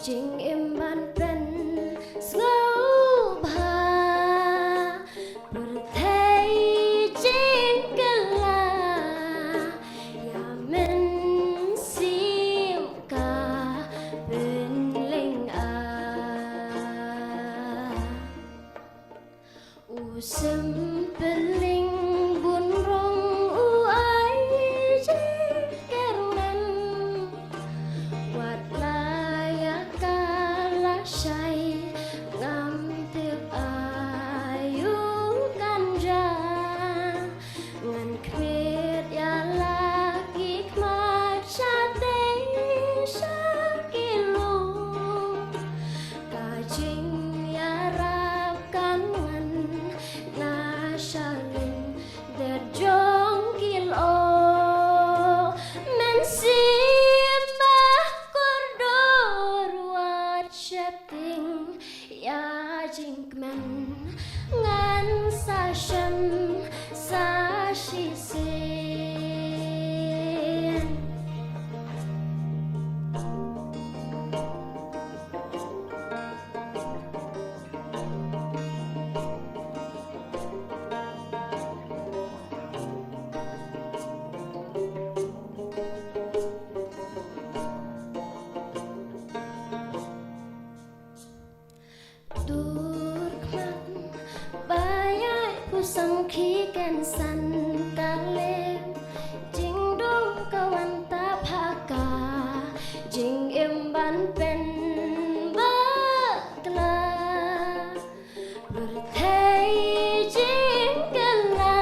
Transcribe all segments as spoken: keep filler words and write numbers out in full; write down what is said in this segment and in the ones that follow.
Jingim ban pynsngewbha, pyrthei jingkylla, ïa mynsiem ka pynlyngngoh. U sympeling bun rong u ai jingkyrmen. Wat la ïa ka lashai, ngam tip aïu kan jia. Ngan khmih ïa la ki khmat shatei sha ki lum. Ka jingïarap kan wan na shalyndet jong ki lyoh. Mynsiem ba kordor, wat sheptieng ïa jingkmen, ngan sa shem sa shisien. Dur khmat ba ïai pyrshang, ki kynsan ka lem, jingdum ka wan tap ha ka, jingim ban pynbakla. Pyrthei jingkylla,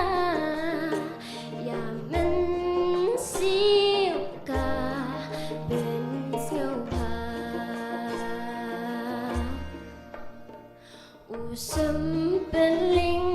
ïa mynsiem ka pynsngewbha. U sympeling